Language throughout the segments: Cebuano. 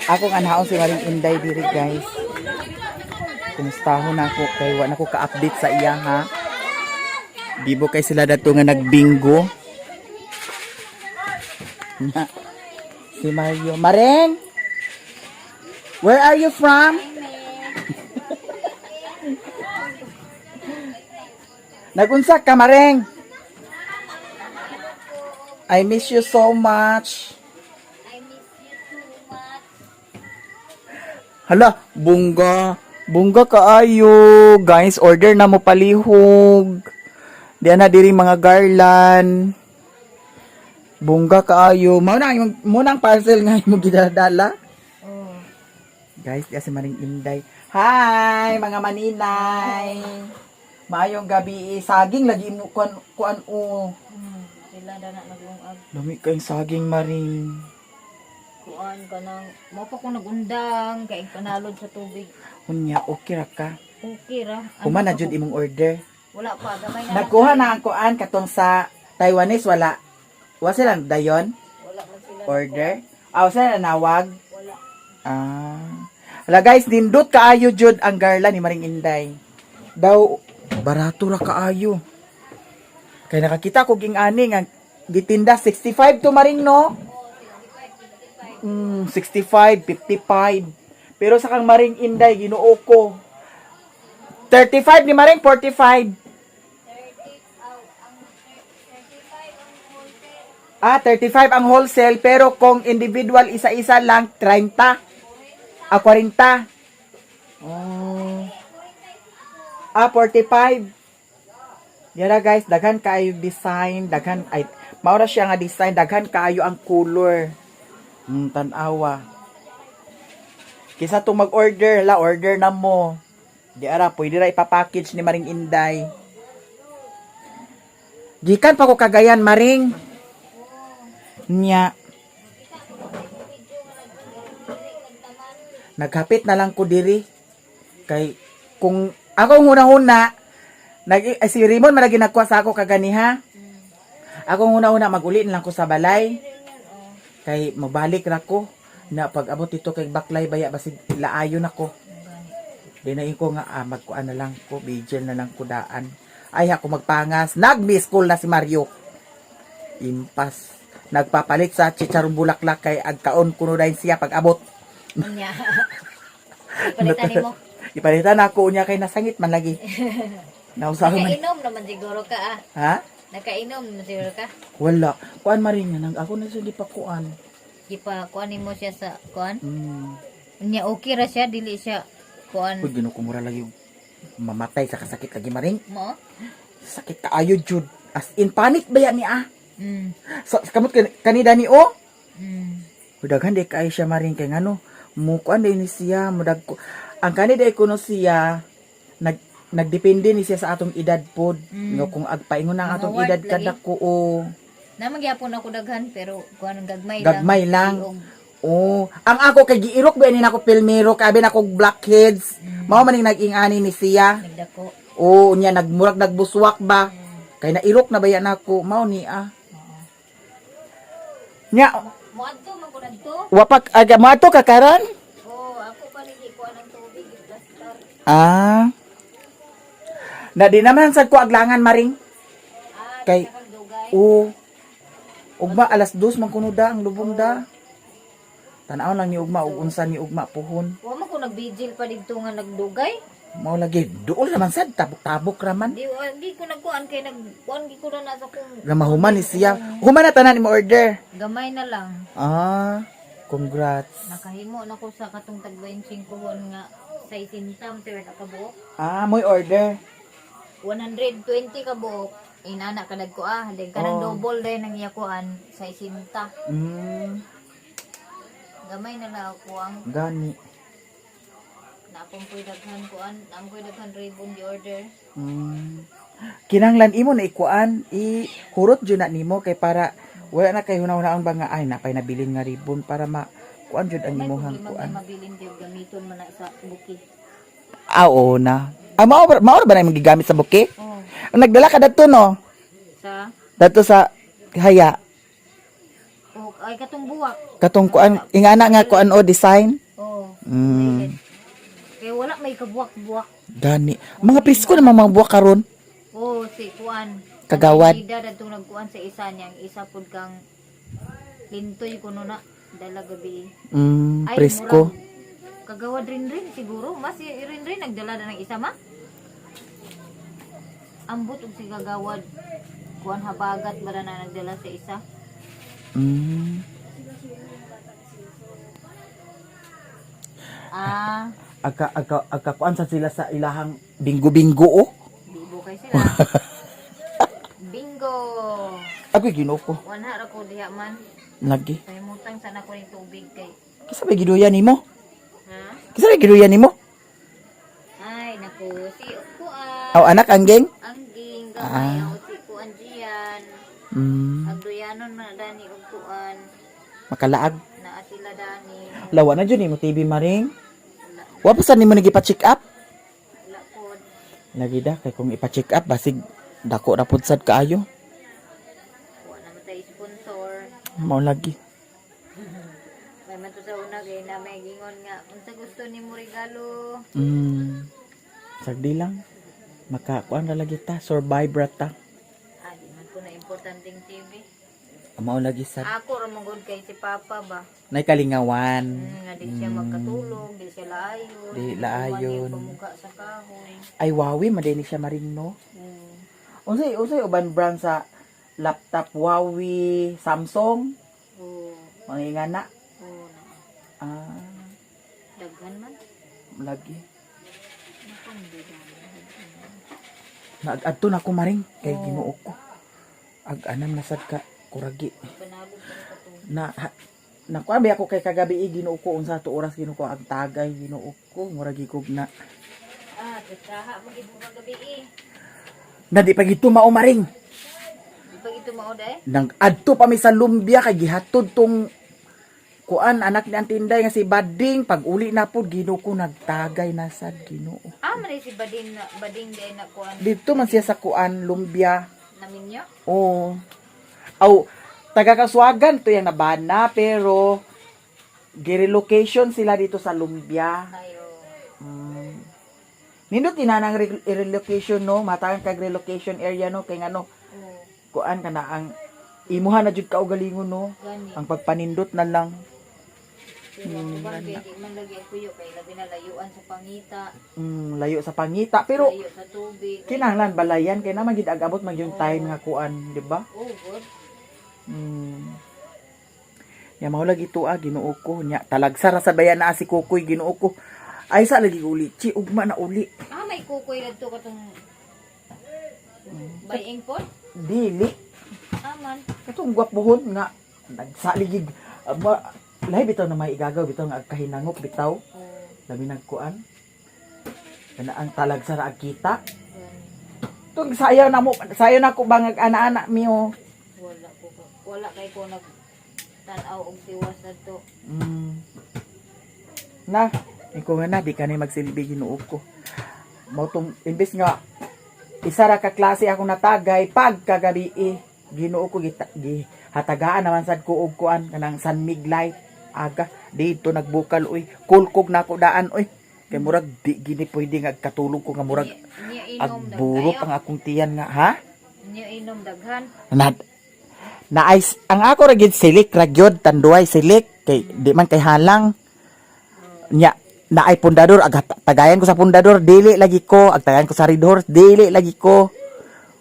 Akong anhaon si Maring Inday diri, guys. Kumustahon na ako kay wa na ko ka-update sa iya, ha. Bibo kay sila dato nga nagbingo. Na, si Mario. Mareng! Where are you from? Nagunsa ka, Mareng? I miss you so much. I miss you too much. Hala, bungga. Bungga kaayo. Guys, order na mo palihog. Diyan na diri mga garland. Bungga kaayo. Mao na yung mo nang parcel nga imong gidadala. Oh. Guys, diya si Maring Inday. Hi, mga maninay. Maayong gabi. Saging lagi mo kuan kuan o. Sila na na nagungag. Lami kayong saging, Maring. Kuan ka nang mo pa ko nagundang kay panalod sa tubig. Unya, okay ra ka. Okay ra. Ano Human na pa jud ko- imong order. Wala pa gamay na. Nagkuha na ang kuan katong sa Taiwanese, wala. Wa silang dayon Wala man sila. Order. Ah, wa sila nawag. Wala. Ah. Hala guys, nindot kaayo jud ang garland ni Maring Inday. Daw barato ra kaayo. Kay nakakita ko ging ani nga gitinda 65 to, Maring, no? 65, 55. Pero sa kang Maring Inday, Ginoo ko. 35 ni Maring, 45. Ah, 35 ang wholesale, pero kung individual, isa-isa lang, 30. Ah, 40. Oh. Ah, 45. Yara guys, daghan kaayo design, daghan ay maura siya nga design, daghan kaayo ang color. Tan-awa. Kisa tong mag-order, la order na mo. Di ara, pwede ra ipapackage ni Maring Inday. Gikan pa ko Cagayan, Maring. Nya. Naghapit na lang ko diri. Kay kung ako ang huna-huna, nag ay, si Raymond man lagi nagkuha sa ako kaganiha. Ako ang huna-huna maguli na lang ko sa balay. Kay mabalik ra ko na pag abot dito kay baklay baya basig laayon ako. Di na ko nga ah, magkuan na lang ko, vigil na lang ko daan. Ay ako magpangas, nag-miss call na si Mario. Impas. Nagpapalit sa chicharon bulaklak kay agkaon kuno dayon siya pag abot. Unya. Ipalitan nimo. Ipalitan ako unya kay nasangit man lagi. Nausa man. Nakainom naman siguro ka ah. Ha? Nakainom naman siguro ka. Wala. Kuan maring nga nang ako na siya gipakuan. Gipa kuan nimo siya sa kuan. Unya okay ra siya, dili siya kuan Uy, Ginoo ko, mura lagi mamatay sa kasakit lagi, Maring. mo. Sakit kaayo jud. As in panic ba yan ni ah? Sa kamot kanida ni oh. Uy, daghan di kaayo siya, Maring, kay ngano mo kuan din ni siya mudag ko. Ang kanida kuno siya nagdepende ni siya sa atong edad pod. Nga kung agpaingon ang Mga atong ward edad lagi. kadako o Namagyapon ako daghan pero kuan gagmay lang. Gagmay lang. Liog. Oh, ang ako kay giirok ba ni nako pilmero kay abi nako blackheads. Mao man ning nag-ingani ni siya. Nagdako. Oh, unya nagmurag nagbuswak ba. Kay nairok na ba yan ako? Mao ni ah. Nya, Moadto man ko nagto. wapak aga mo ato ka karon? Oh, ako pa ni kuan ang tubig plaster. Ah. Na di naman sad ko aglangan, Maring. Ah, Kay kay dugay. Oh. Ugma alas 2 man kuno da ang lubong da. Tan-aw lang ni ugma ug unsa ni ugma puhon. Wa man ko nagbigil pa didto nga nagdugay. Mao lagi duol naman sad, tabok-tabok ra man. Di wa di ko nagkuan kay nagkuan gi ko na na sa kung Na mahuman ni siya. Human na tanan mo order. Gamay na lang. Ah, congrats. Nakahimo na ko sa katong tag 25 nga sa isintam pero nakabuok. Ah, mo'y order. 120 ka buok. Inana ka nagko ah, then kanang double din ang iya kuan sa isinta. Gamay na lang ako ang Gani. Naapong ko'y daghan kuan, naam ko'y daghan ribbon di order. Kinanglan imo na ikuan, i hurot jud na nimo kay para wala na kay hunahunaan ba nga ay napay nabilin nga ribbon para ma kuan jud ang May imuhang problema kuan. may mabilin di gamiton man na sa buki. Ah, oo na. Ah, mao ba na imong gigamit sa buki? Oh, Ang nagdala ka dadto no? sa Dadto sa haya. oh, Ay, katong buwak. Katong kuan ingana nga kuan o design. Oh. Kay wala may kabuwak-buwak. Gani. Mga presko naman mga buwak karon. Oh, si kuan. Kagawad. Ida datong nagkuan sa isa niyang isa pud kang lintoy kuno na dala gabi. Ay, Presko. murag kagawad rin rin siguro. Mas rin rin nagdala na ng isa ma. Ambot og si kagawad. Kuan habagat ba na nagdala sa isa? Ah, Agka agka agka kuan sa sila sa ilahang bingo-bingo oh. Bibo kay sila. Bingo. Agoy, Ginoo ko. Wanha ra ko diha man. Lagi. Pahimutang sana ko ning tubig kay. Kisa ba giduya nimo? Ha? Kisa ba giduya nimo? Ay, naku, si kuan. Aw anak anggeng? Angging gamay ah. Si kuan diyan. Agduyanon man na dani og kuan. Makalaag. Naa sila dani. Lawa na jud nimo TV, maring. Wala, Wa pa sa nimo nagipa-check up? wala pod. Lagi da kay kung ipa-check up basig dako ra pud sad kaayo. Wala naman tayo sponsor. Mao lagi. May man to sa una kay na may gingon nga unsa gusto nimo regalo. Sagdi lang. Makakuan ra lagi ta, survive ra ta. Ah, di man ko na importanteng TV. Mao lagi sad. Ako ra man gud kay si Papa ba. Nay kalingawan. Nga di siya magkatulog, di siya laayon. Di laayon. Pamukha sa kahoy. Ay Huawei man ni siya, maring, no. Unsay unsay uban brand sa laptop? Huawei, Samsung, Oo. mga ingana. Oo na. Ah, Daghan man. Lagi. Naku, hindi dami. Nagadto na ko, maring, kay Ginoo ko. Ag anam na sad ka kuragi. Panalo pa ka to. Na ha, nakuan ba ako kay kagabi eh, Ginoo ko, unsa to oras, Ginoo ko, ang tagay, Ginoo ko, murag gikog na. Ah, tsaha mo gid mo kagabi eh. Na di pa gid mao, maring. Di pa gid mao day. Nang adto pa mi sa Lumbia kay gihatod tong kuan anak ni Antinday nga si Bading. Pag uli na pod, Ginoo ko, nagtagay na sad, Ginoo. Ah, man si Bading na Bading day na kuan Dito man siya sa kuan Lumbia. naminyo. Oo. Aw, taga Kaswagan to yan nabana, pero girelocation sila dito sa Lumbia. Ayo. Nindot tinanang relocation no, matagan kag relocation area no, kay ngano Oo. Kuan kana ang imuha na jud kaugalingon no. Gani. Ang pagpanindot na lang. Pero ako ba kay di man lagi ang kuyo kay labi na layuan sa pangita, Layo sa pangita pero layo sa tubig. Kinahanglan balayan kay naman gid agabot man yung time nga kuan, di ba? Oh, good. Ya mao lagi ito ah, Ginoo ko nya talagsa ra sa bayan na si Kukoy, Ginoo ko. Ay sa lagi uli, chi ugma na uli. Ah, may kukoy radto katong baying pod. Dili. Aman. Katong gwapohon nga nagsaligig lahi bitaw na may igagaw bitaw nga kahinangop bitaw. Oh, Labi nagkuan. Kana ang talagsa ra ag kita. gani. Tung sayo na mo, sayo na ko bangag ana-ana miyo. Wala ko wala kay ko nag tan-aw og tiwas adto. Na, ikaw nga na, di ka na magsilbi, Ginoo ko. Mao tong, imbes nga, isa ra ka klase akong natagay, pagkagabi eh, Ginoo ko, gita, gi, hatagaan naman sad ko og kuan, kanang San Mig Light, aga, dito nagbukal, uy, kulkog na ako daan, uy. Kay murag, di gini pwede nga katulog ko nga murag, Niya inom agburot ang akong tiyan nga, ha? Niya inom daghan. Na na ice ang ako ra gid silik ra gyud tanduay silik kay di man kay halang nya na ay pundador ag tagayan ko sa pundador, dili lagi ko ag tagayan ko sa Red Horse, dili lagi ko.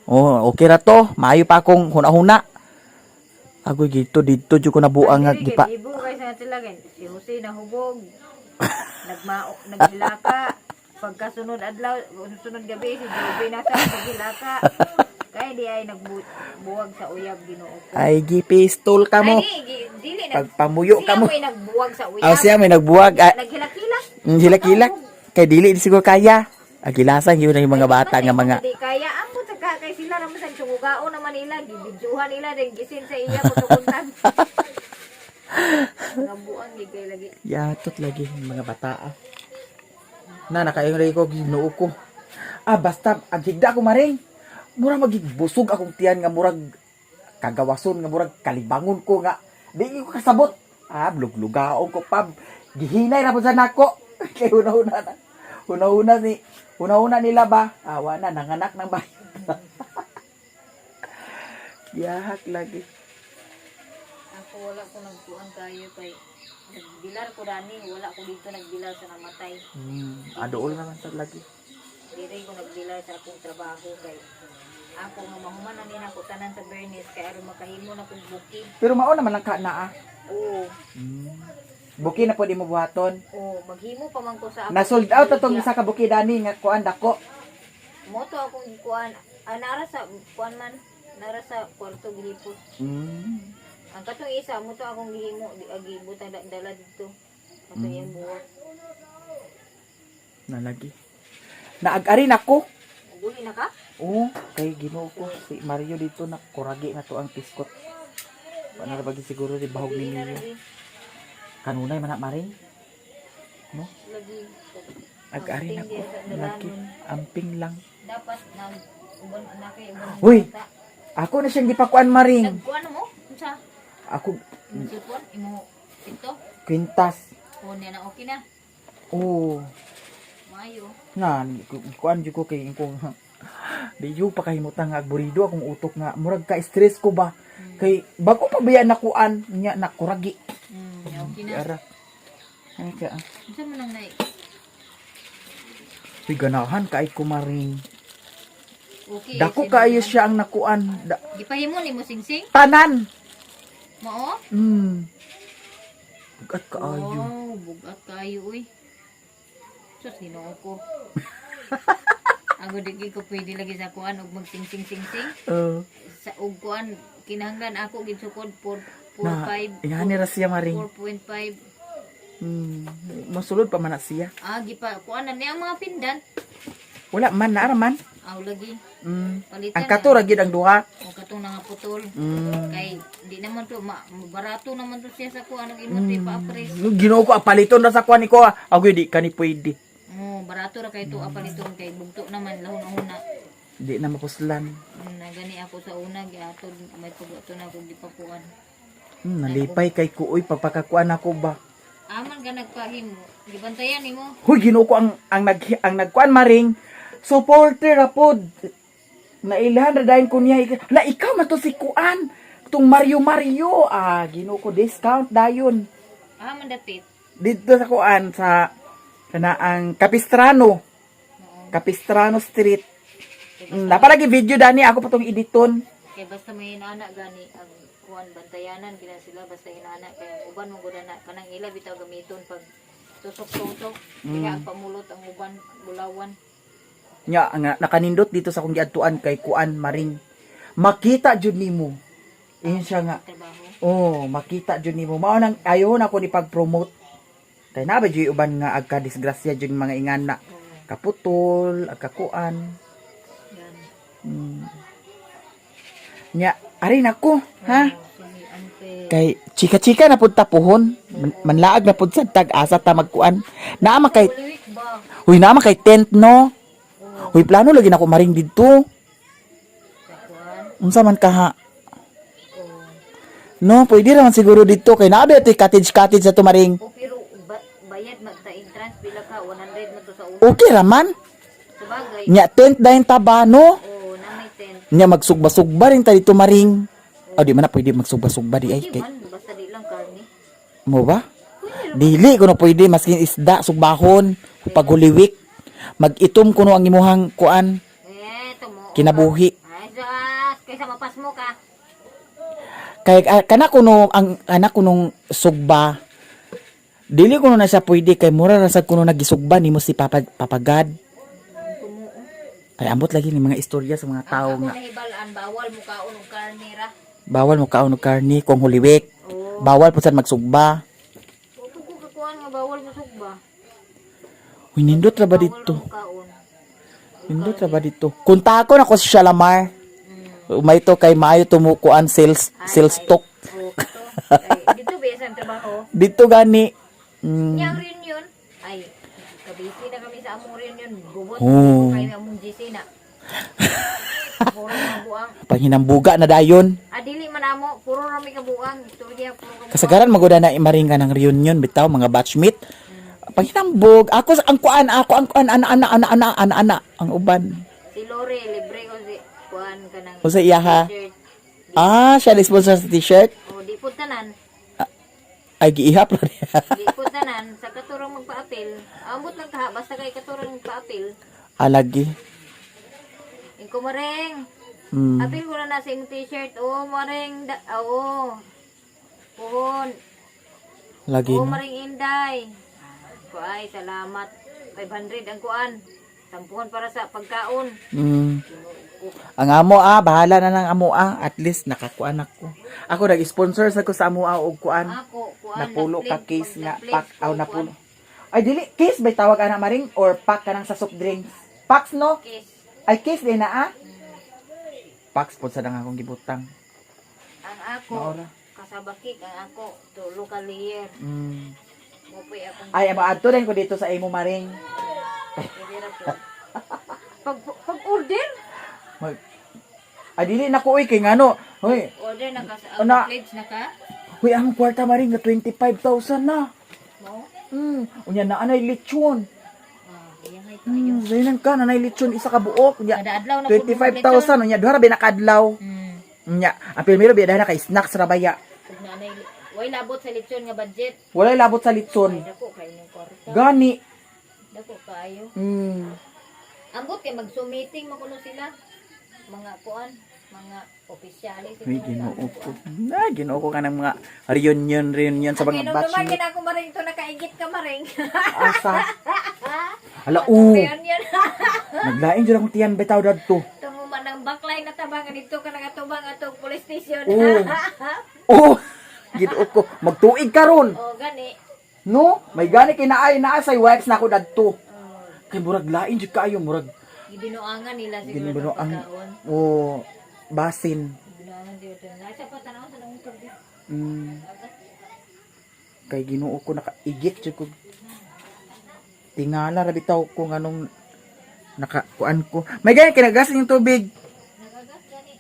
Oh, okay ra to, maayo pa akong huna-huna. Agoy, dito dito jud ko nabuang nga Dili, gipa kay Ibo kay sa tilagan. Si Jose nahubog. Nagmao, naghilaka. Pagkasunod adlaw, sunod gabi si Joby nasa paghilaka. Kay di ay nagbuwag sa uyab, Ginoo ko. Ay, gipistol ka mo. Ay, di, dili na. Pagpamuyo ka Siya mo. mo'y nagbuwag sa uyab. Aw, siya may nagbuwag ah, Naghilak-hilak. Hilak-hilak kay dili di siguro kaya agilasan yun ang mga bata nga mga Di kaya ang puta ka kay sila raman sa sugugao naman nila, gibidyohan nila din gisin sa iya pagkapuntan. Mga buang di kay lagi. Yatot lagi yung mga bata ah. Na nakaingon lagi ko, Ginoo ko. Ah, basta ang higda ko, maring. Mura magigbusog akong tiyan nga murag kagawason nga murag kalibangon ko nga. Di ko kasabot. Ah, bluglugaon ko pa. Gihinay ra po sa nako. Kay una-una na. Una-una ni una-una nila ba? Ah, wala nanganak ng bayot. Yahak lagi. Ako wala ko nagkuan kayo kay nagbilar ko dani, wala ko dito nagbilar sa namatay. Adool naman sa lagi. Diri ko nagbilar sa akong trabaho kay ako nga mahuman na nina ko tanan sa Bernice kay aron makahimo na kong buki. Pero mao naman lang ka na ah. Oo. Buki na po di mo buhaton. Oo, maghimo pa man ko sa akong Na sold out atong iglesia. isa ka buki dani nga kuan dako. Moto akong kuan, ah, nara sa kuan man, nara sa kwarto gihipos. Ang katong isa mo to akong gihimo di agi butang dala dito. Kato iyang buhat. Nalagi. Naag-ari nako. Uguli na ka? Oo, kay Ginoo ko si Mario dito na kuragi na to ang piskot. Wala na bagi siguro di bahog ni Uguli na Mio. lagi. Kanunay man na maring. No? Lagi. Ag-ari Amping nako. di sa Lagi dalanon. amping lang. Dapat nag uban na kay uban. Uy! Ako na siyang gipakuan maring. Nagkuan mo? Unsa? Ako Imo cellphone, imo TikTok. kwintas. O niya na okay na. Oo. Maayo. Nga kuan jud ko kay ko di jud pa kahimutang nga agburido akong utok nga murag ka stress ko ba kay bago pa ba yan nakuan nya nakuragi. Okay na. Ara. Ay ka. Unsa man ang nai? Uy, ganahan kay ko maring. Okay. Dako kaayo siya ang nakuan. Gipahimo nimo singsing? Tanan. Mao? Bugat kaayo. Wow, bugat kaayo uy. Sus, Ginoo ko. Ako di ko pwede lagi sa kuan og magsingsing-singsing. Sa og kuan kinahanglan ako gid sukod 4 4 Na, 5 ingani ra siya maring. 4.5. Masulod pa man na siya. Ah, gipa kuan na niya ang mga pindan. Wala man naara man. Aw lagi. Palitan. Ang kato ra gyud ang duha. O katong nangaputol. Mm. Kay di naman to ma, barato naman to siya sa kuan ang imo to ipa-apres. Ginoo ko ah, paliton ra sa kuan ni ko. Ah. Agoy di kani pwede. Oh, barato ra kay to apaliton kay bugto naman lahon-una. Di na mapuslan. Na gani ako sa una giatod may pag-ato na akong gipakuan. Nalipay kay kuoy pagpakakuan ako ba. Aman ka nagpahimo, gibantayan nimo. Huy, Ginoo ko ang nagkuan maring supporter ra pod. Nailhan ra dayon ko niya. La ikaw man to si kuan. Tung Mario Mario ah, Ginoo ko discount dayon. Aman dapit. Dito sa kuan sa kana ang Capistrano. Oo. Capistrano Street. Napalagi video dani ako pa tong editon. Kay basta may inana gani ang kuan bantayanan gina sila basta inana kay ang uban mo gud na kanang ila bitaw gamiton pag tusok-tusok kaya ang pamulot ang uban bulawan. Nya nga nakanindot dito sa akong giadtuan kay kuan maring. Makita jud nimo. Ingon siya nga, Trabaho. oh, makita jud nimo. Mao nang ayo na ko ni pag-promote. Kay naa ba jud uban nga agka disgrasya jud mga ingana. Oo. Kaputol, agkakuan. Yan. Nya, ari nako, ha? Oo, sige, ante. Kay chika-chika na pud ta puhon. Manlaag na pud sad tag asa ta magkuan. Naa man kay Holy week ba? Huy, naa man kay tent no. Huy, plano lagi nako maring didto. Sa kuan. Unsa man ka ha? Oo. No, pwede ra man siguro dito kay naa ba cottage cottage sa tumaring. O pero bayad magta entrance pila ka 100 mo to sa una. Okay ra man. Sabagay. Nya tent dayon ta ba no? Oo, na may tent. Nya magsugba-sugba rin ta dito maring. Oh, di man na pwede magsugba-sugba di ay Di kay man basta di lang karne. mo ba? Pwede ra. Dili kuno pwede maskin isda sugbahon paghuliwik. Mag-itom kuno ang imuhang kuan Eh, tumuo. kinabuhi. Ay, sus, kaysa mapasmo ka. Kay ah, kana kuno ang kana kunong sugba. Dili kuno na siya pwede kay mura ra sad kuno nagisugba nimo si Papa Papa God. Tumuo. Kay ambot lagi ni mga istorya sa mga tao Ang nga ako nahibalaan, bawal mo kaon og karne ra. bawal mo kaon og karne kung huliwik. Oo. Bawal po sad magsugba. Uto ko kakuan nga bawal mo sugba. Uy, nindot ra ba Bawal dito? ra mo kaon. Nindot ra ba dito? Kunta ko na ko si Shalamar. Umay to kay maayo tumukuan sales Ay, sales ay. talk. Oo, kato. Ay, dito ba sa trabaho? Dito gani. Nya ang reunion. Ay, kabisi na kami sa among reunion. Gubot Oo. kayo among GC na. Puro mga buang. Panghinambuga na dayon. Ah, dili man amo, puro rami ka buang. Istorya, puro ka buang. Kasagaran magoda na imaring ka ng reunion bitaw mga batchmate. Panghinambog ako sa ang kuan, ako ang kuan, ana ana ana ana ana ana ang uban. Si Lore, libre ko si kuan ka ng Unsa iya ha? t-shirt. Ah, siya na sponsor sa t-shirt. O, di po tanan. Ay giihap ra niya. Di po tanan. Sa katurang magpa-apil. Ambot lang kaha, basta kay katurang magpa-apil. Alagi. Ingko mareng. Apil ko na na sa imong t-shirt. Oo, mareng. Da, oo. Puhon. Lagi Oo, no. maring Inday. Ko ay, salamat. 500 ang kuan. Sampuhan para sa pagkaon. Ang amo ah, bahala na ng amo ah. At least nakakuan ako. Ako nag-sponsor sa ko sa amo ah og kuan. Ako, kuan. Napulo ka nag-pledge- case nga nag-pledge pack ko, aw kuan. napulo. Ay dili case bay tawag ana maring or pack kanang sa soft drinks. Packs no? Case. Ay case din na ah. Packs pod sa dang akong gibutang. Ang ako, Maora. kasabakik ang ako, tulo ka layer. Mupay akong Ay amo adto din ko dito sa imo maring. Pwede ra po. Pag order, Mag Ay dili na ko oy kay ngano. Hoy, order na ka sa Ana. pledge na ka. hoy ang kwarta maring na 25,000 na. Mo. Unya na anay lechon. Ah, iyang ay kayo. Zainan ka nanay lechon isa ka buok. Unya Kada adlaw na pud 25,000 unya duha ra ba nakadlaw. Unya ang primero biya na kay snacks ra baya. Ug nanay way labot sa lechon nga budget. Walay labot sa litson. Ay dako kayo ng kwarta. Gani. Dako kayo. Ambot kay mag-Zoom meeting man kuno sila. Mga kuan, mga opisyalis. Uy, Ginoo ko. Na, Ginoo ko ka ng mga reunion, reunion sa mga Ang naman batchmate. gina ako maring to nakaigit ka maring. Asa. Hala, oo. Reunion. Naglain dyan akong tiyan bitaw dadto. Tungo man ang baklay na tabangan dito ka nagatubang atong police station. Oo. Oo. Ginoo ko. Magtuig karon. Oh, gani. No? May gani kay naay naa say wipes na ako dadto. Oh, Kay murag lain jud kaayo murag gibinuangan nila siguro Ginbuno ng ang pagkaon. oh basin. Gibinuangan dito. Nasa pa tanaw sa nang pag Kay Ginoo ko nakaigit jud ko. Tingala ra bitaw ko nganong nakakuan ko. May gani kinagas yung tubig. Nagagas gani.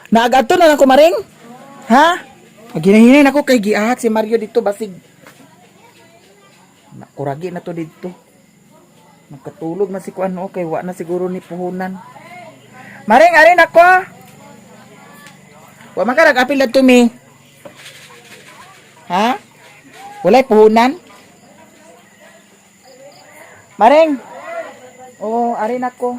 Naagadto na lang ko maring. Ha? Ginahinay nako kay giahak si Mario dito basig. Nakuragi na to dito. Magkatulog man si kuan no kay wa na siguro ni puhunan. Maring arin ako. Wa man ka nag-apil adto mi. Ha? Walay puhunan? Maring. Oo, arin ako.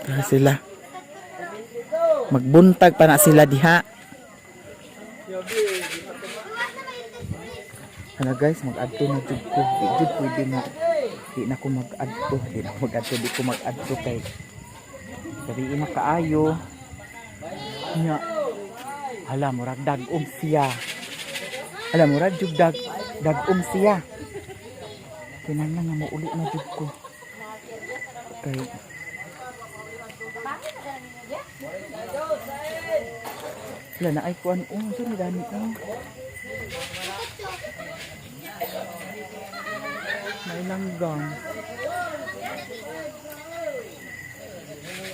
Tara sila. Magbuntag pa na sila diha. Hala guys, mag-adto na jud ko. Di jud pwede na. Di na ko mag-adto. Di na ko mag-adto. Di ko mag-adto kay gabi na kaayo. Nya. Hala, murag dag-om siya. Hala, murag jud dag-om siya. Kinahanglan nga mauli na jud ko. Kay wala na ay kuan oh, saan na dami oh. May langgam.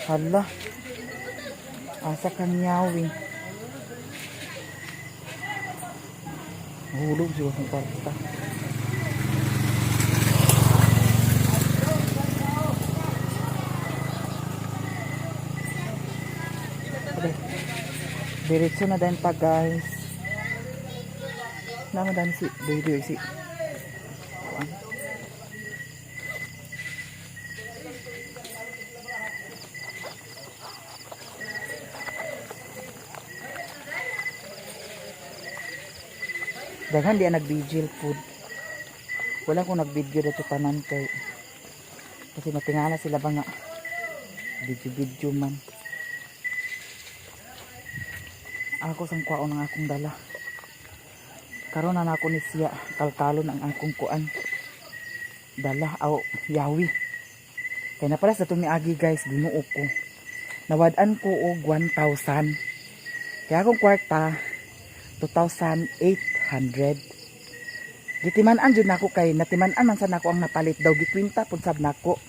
Hala. Asa kang yawi. Nahulog siya akong kwarta. Okay. Diretso na din pa guys. Naman dami si baby si kuan. Daghan di nag-vigil food. Wala ko nag-video dito tanan kay kasi matingala sila ba nga video-video man. Ako sang kwaon ang akong dala. Karon na nako ni siya kalkalon ang akong kuan. Dala aw yawi. Kay na pala sa itong niagi guys, Ginoo ko. Nawad-an ko og 1,000. Kaya akong kwarta 2,800. Gitiman-an jud nako kay natiman-an man sa nako ang napalit daw, gikwinta pud sab nako.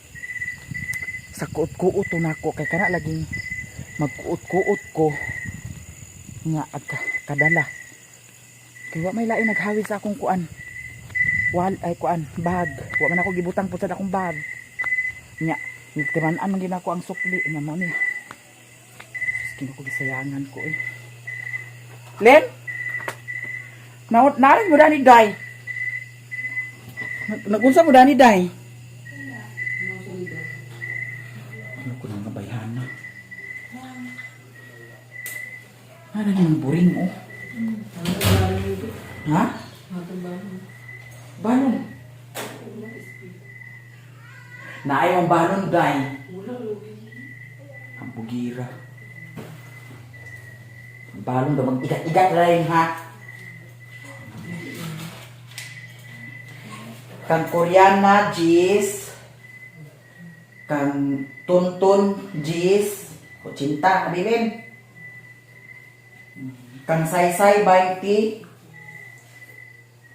Sa kuot-kuot to nako kay kana laging magkuot-kuot ko nga ag kadala. Kay wa may lain naghawid sa akong kuan. Wal ay kuan bag. Wa man ako gibutang pud sa akong bag. Nya, gitiman-an man gyud nako ang sukli nga mao niya. Sus, Ginoo ko, gisayangan ko eh. Len? Narin mo dani, day. Nagunsa mo dani, day? Ano ko nang nabayhana? Ano yung buring oh? Ha? Balon. Naay mong balon, day. Ang bugira. Balon daw, mag-igat-igat rin ha. Kang Koreana, Gis. Kang Tuntun, Gis. 80, kabilin. Kang Saysay, 20.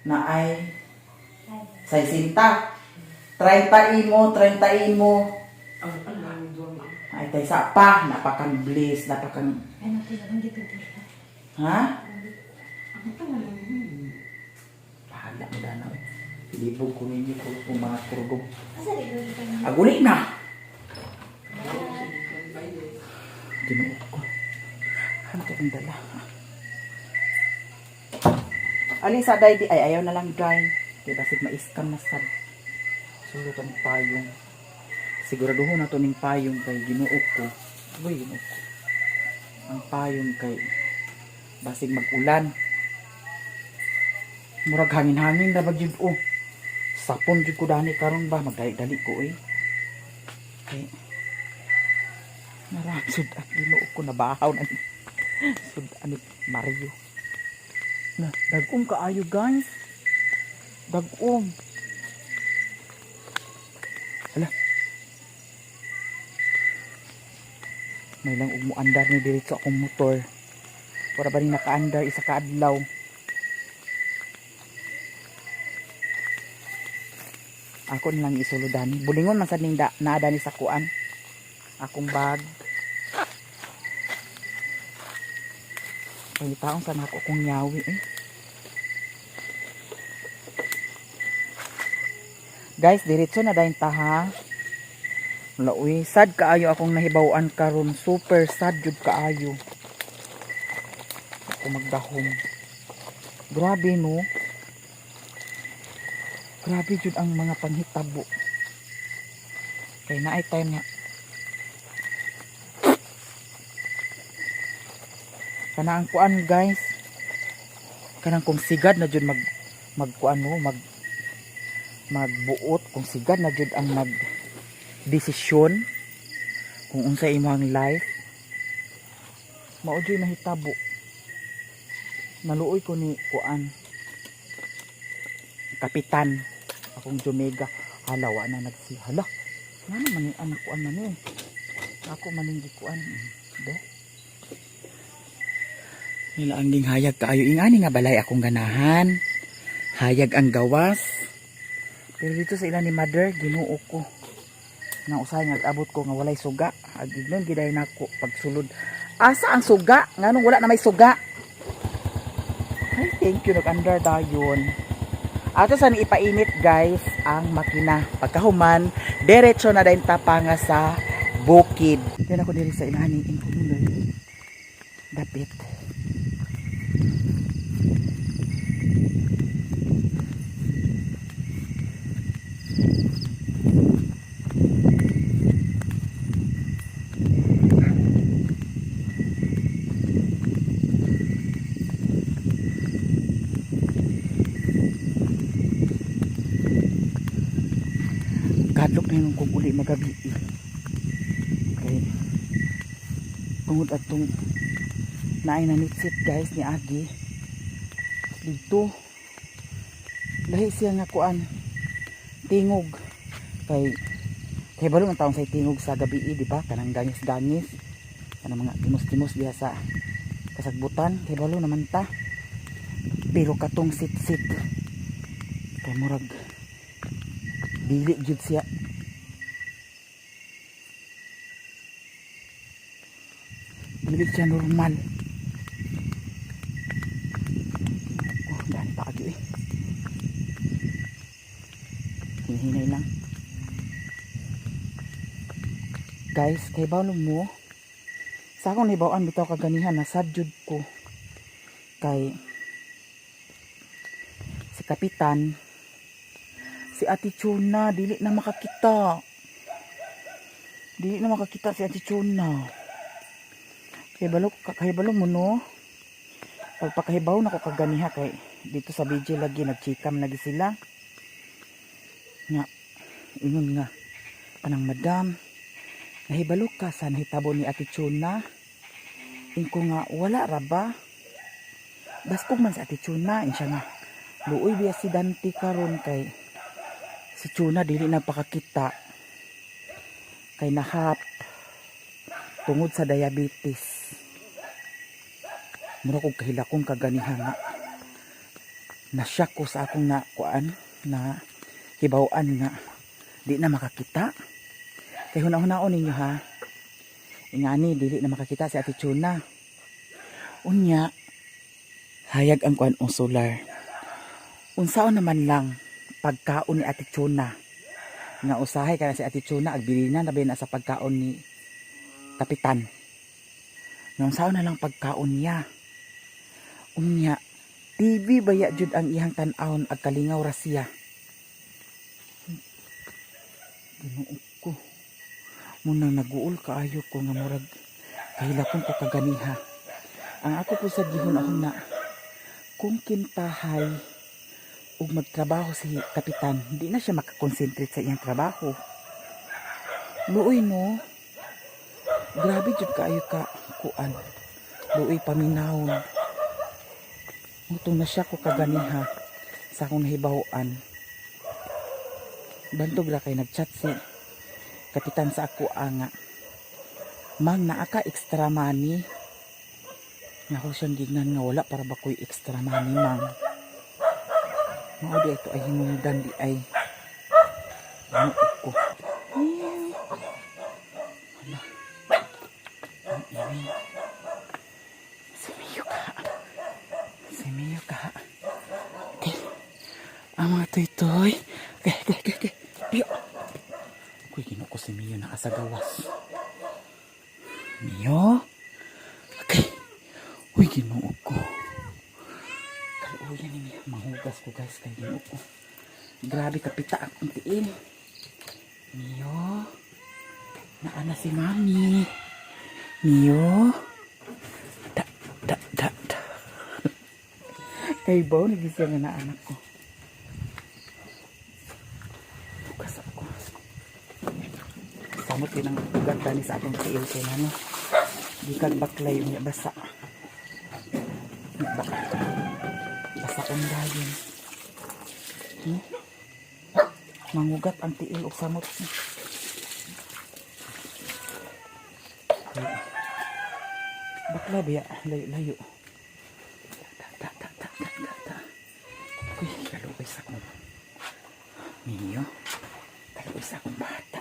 Na ay 60. 30 imo, 30 imo. Ay, tay sa pa, napakang bliss, napakang. Ha? Bahala mo na eh. Libog ko ninyo ko kung mga kurgong. Aguli na! Tinuod ko. Ano to ang dala? Alin sa day di ay ayaw na lang, day. Kaya basig ma-scam na sad. Sulod ang payong. Siguraduhon na to ning payong kay Ginoo ko. Uy, Ginoo ko. Ang payong kay basig mag-ulan. Murag hangin-hangin na ba jud oh. Sapon jud ko dani karon ba, magdali-dali ko eh. Kay Narang sud at Ginoo ko, nabahaw na ni. Sud ani Mario. Na dagom kaayo, guys. Dagom. Hala. May lang ug mo andar ni diretso akong motor. Para ba ni nakaandar isa ka adlaw. Ako na lang isuludan. Bulingon man sad ning da, naa dani sa kuan. Akong bag. Ay, taong sana ako kung yawi eh. Guys, diretso na dayon ta ha. Wala uy, sad kaayo akong nahibaw-an karon, super sad jud kaayo. Ako magdahom. Grabe no. Grabe jud ang mga panghitabo. Kay naay time nga kanang kuan, guys. Kanang kung sigad na jud mag magkuan no, magbuot, kung sigad na jud ang mag desisyon kung unsa imong life, mao jud mahitabo. Maluoy ko ni kuan, kapitan, akong Jomega. Hala, wa na nagsi, hala, ngano man ni anak kuan man eh, ako man ning gikuan do nila ang hayag kaayo. Ingani nga balay akong ganahan, hayag ang gawas, pero dito sa ilan ni mother, Ginoo ko, nga usahay nga abot ko nga walay suga, ag ignon giday nako pagsulod, asa ang suga, nganong wala na may suga? Ay, thank you, nag-andar dayon. Ato sa ipainit, guys, ang makina. Pagkahuman, diretso na dayon tapanga sa bukid. Yan ako diri sa ilani inkunuloy dapit. Kadlok na yun kung uli magabi eh. Kay tungod atong naay nanitsit, guys, ni Agi dito, lahi siya nga kuan, tingog, kay kay balo man taong say tingog sa gabi eh, di ba, kanang gangis-gangis, kanang mga timos-timos diha sa kasagbutan, kay balo naman ta, pero katong sit-sit. Kay murag dili jud siya. Dili siya normal. Oh, daan pa agyo eh. Hinihinay lang. Guys, kay bawlo mo. Sa akong nahibawaan bitaw kaganihan, nasad jud ko. Kay si Kapitan, si Ate Chuna, dili na makakita. Dili na makakita si Ate Chuna. Kay balo mo, no. Pagpakahibaw na ko kaganiha kay dito sa BJ lagi nagchikam lagi sila. Nga ingon nga kanang, "Madam, nahibalo ka sa nahitabo ni Ate Chuna?" Inko nga, "Wala ra ba? Baskog man sa Ate Chuna." Siya nga, "Luoy biya si Dante karon kay si Chuna dili na pakakita kay nahap tungod sa diabetes." Mura kog kahilakong kaganiha nga nasyak ko sa akong na kuan na hibaw-an nga di na makakita. Kay huna-hunaon ninyo ha, ingani dili na makakita si Ate Chuna, unya hayag ang kuan ang solar, unsaon naman lang pagkaon ni Ate Chuna nga usahay kana si Ate Chuna agbilina na na sa pagkaon ni Kapitan, nga unsaon na lang pagkaon niya? Unya TV baya jud ang iyang tan-awon ag kalingaw ra siya. Ginoo ko, muna naguol kaayo ko nga murag kahilakon ko kaganiha. Ang ako po sa gihon ako na kung kintahay ug magtrabaho si Kapitan, hindi na siya makakonsentrate sa iyang trabaho. Luoy, no? Grabe jud kaayo ka kuan, luoy paminawon. Mutong na siya ko kaganiha sa akong nahibaw-an. Bantog ra kay nagchat si Kapitan sa ako nga, "Mang, naa ka extra money?" Nga ako siyang gignan nga, "Wala para ba ko'y extra money, Mang?" Mao di ito ay hinungdan di ay ano ko. Meow. Hala. Ang ingay. Si Mio ka. Si Mio ka. Okay. Ang mga toy-toy. Okay. Piyo. Uy, Ginoo ko, si Mio nasa gawas. Mio? Okay. Uy, Ginoo ko. Kaluoyan ni Mio. Mahugas ko, guys, kay Ginoo ko. Grabe kapita akong tiil. Mio? Naa na si Mami. Mio? Da, da, da, da. Kay ba, nagising nga na anak ko. Hugas ako. Samot din ang ugat ni sa atong tiil kay nano. Di kag baklay unya basa. Ba. Basa kong dayon. Mangugat ang tiil og samot. Bakla biya, layo-layo. Ta ta ta ta ta ta ta. Uy, kaluoy sa akong Mio. Kaluoy sa akong bata.